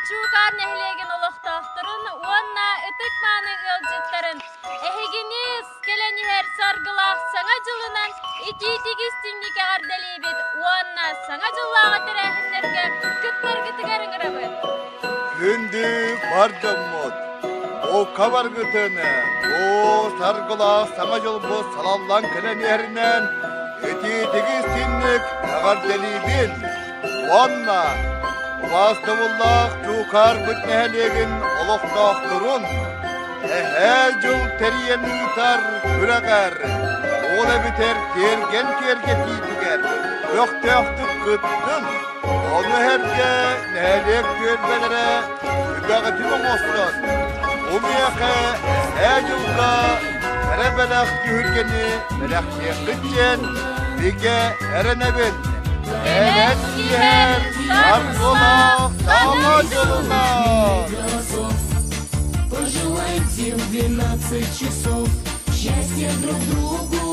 Чуукаар нэһилиэгин олохтоохторун уонна ытык-мааны ыалдьыттарын эһигини кэлэн иһэр саргылаах Саҥа дьылынан итиитик-истиҥник эҕэрдэлиибит уонна Саҥа дьыллааҕы тэрээһиннэргэ кыттаргытыгар ыҥырабыт. Күндү бар дьоммут, бука баргытын бу саргылаах Саҥа дьылбыт салаллан кэлэн иһэринэн итиитик-истиҥник эҕэрдэлиибин уонна убаастабыллаах Чуукаарбыт нэһилиэгин олохтоохторун Эһээ дьыл тэрийэн ыытар күрэҕэр, ол эбэтэр тиэргэн киэргэтиитигэр көхтөөхтүк кыттыҥ, ону эһэргэ нэһилиэк түөлбэлэрэ үгэҕитин оҥостон, бу миэхэ Эһээ дьылга кэрэ бэлэх түһүлгэни бэлэхтиэххит диэн бигэ эрэнэбин. Кэлэн иһэр саргылаах Саҥа дьылынан! Пожелайте в 12 часов счастья друг другу.